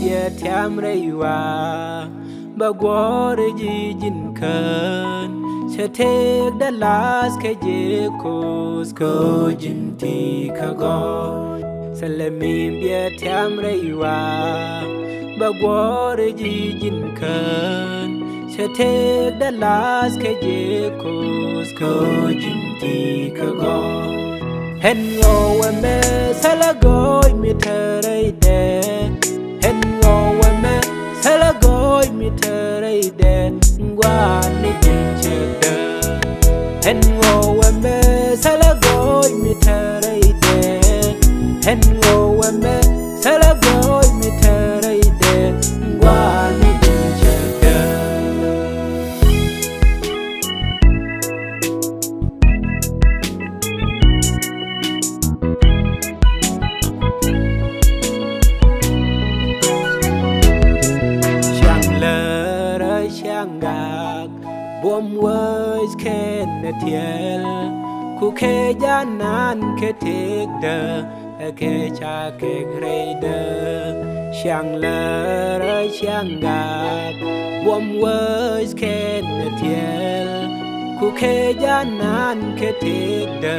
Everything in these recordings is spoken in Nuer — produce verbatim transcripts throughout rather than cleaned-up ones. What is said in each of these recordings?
Yɛ tiam rɛy wa bɛ guɔ̱ɔ̱r ji̱ ji̱n kään. Cɛ tëëk dɛ la̱a̱th kɛ ji̱ Kuoth kɛ ɣöö ji̱n ti kä gɔ̱ɔ̱r. Thilɛ mi biɛ tiam rɛy wa bɛ guɔ̱ɔ̱r ji̱ ji̱n kään. Cɛ tëëk dɛ la̱a̱th kɛ ji̱ Kuoth kɛ ɣöö ji̱n ti kä gɔ̱ɔ̱r. Ɛn ɣöö wɛ mɛ thilɛ go̱o̱c mi te rɛydɛ. Ɛn ɣöö wɛ mɛ thilɛ go̱o̱c mi te rɛydɛ. Ŋuani ji̱n cɛ däk. Ɛn ɣöö wɛ mɛ thilɛ go̱o̱c mi te rɛydɛ. Ɛn ɣöö wɛ mɛ thilɛ go̱o̱c mi te rɛydɛ. Ŋuani ji̱n cɛ däk. Ciaŋ lärä ciaŋ gak buɔ̱m wäc kɛn ɛ tiɛl. Ku kɛ janan kɛ tëkdä ɛ kɛ ca kɛk rɛydä. Ciaŋ lärä ciaŋ gak buɔ̱m wäc kɛn ɛ tiɛl. Ku kɛ janan kɛ tëkdä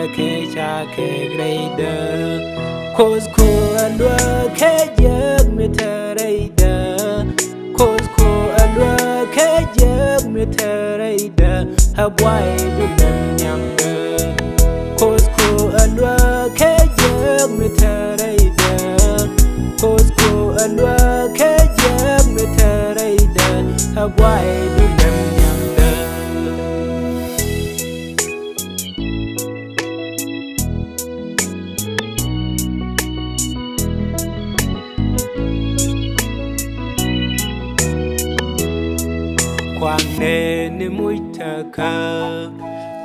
ɛ kɛ ca kɛk rɛydä. Kuoth ku ɛ luäk kɛ jiäk mi te rɛydä. Kuoth ku ɛ luäk kɛ jiäk mi te rɛydä. Ɛ buay du lɛm nhiamdä. Kuoth ku ɛ luäk kɛ jiäk mi te rɛydä. Kuoth ku ɛ luäk kɛ jiäk mi te rɛydä. Ɛ buay du lɛm nhiamdä. Kuaŋ nɛɛni muc täkä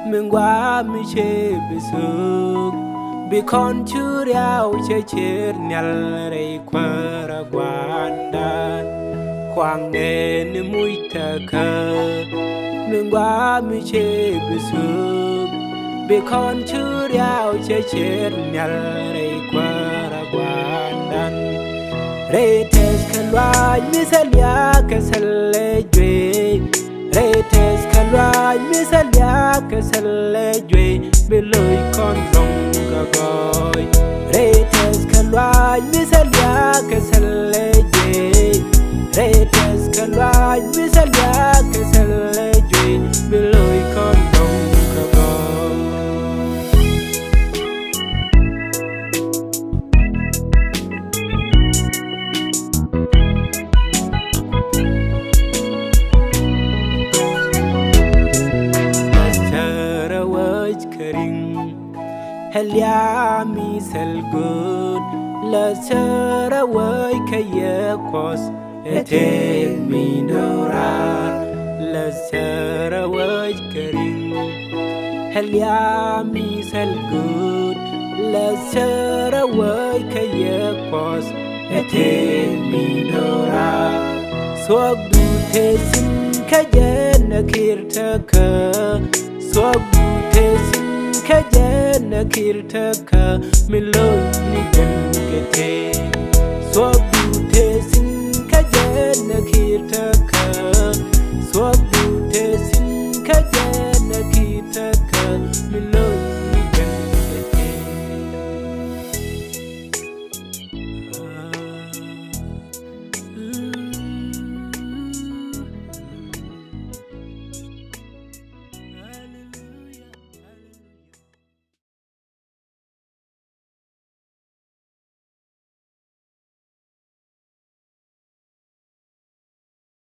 mi ŋuan mi cɛ bi thuk, bi kɔn cu riaw cɛ cier nhial rɛy Kuäärä Gua̱a̱ndan. Kuaŋ nɛɛni muc täkä mi ŋuan mi cɛ bi thuk, bi kɔn cu riaw cɛ cier nhial rɛy Kuäärä Gua̱a̱ndan. Rɛy tɛth kɛ luaac mi thil ya̱a̱ kɛ thil lɛ juey. Rɛy tɛth kɛ luaac mi thil ya̱a̱ kɛ thil lɛ juey. Bi loc kɔn rɔ̱ŋ kä gɔɔy. Rɛy tɛth kɛ luaac mi thil ya̱a̱ kɛ thil lɛ juey. Rɛy tɛth kɛ luaac mi thil ya̱a̱ kɛ thil lɛ juey. Bi loc kɔn rɔ̱ŋ kä gɔɔy. Läth cärä wäc kä ri̱ŋ, ɛ lia̱a̱ mi thil gööt. Läth cärä wäc kä yɛ Kuɔth, ɛ tëk mi do̱raar. Läth cärä wäc kä ri̱ŋ, ɛ lia̱a̱ mi thil gööt. Läth cärä wäc kä yɛ Kuɔth, ɛ tëk mi do̱raar. Thuɔ̱kdu te thi̱n kä jɛn ɛ kir tekä. Thuɔ̱kdu te thi̱n kä jɛn ɛ kir tekä. Mi lo̱c ni jɛn kɛ tëk. Thuɔ̱kdu te thi̱n kä jɛn ɛ kir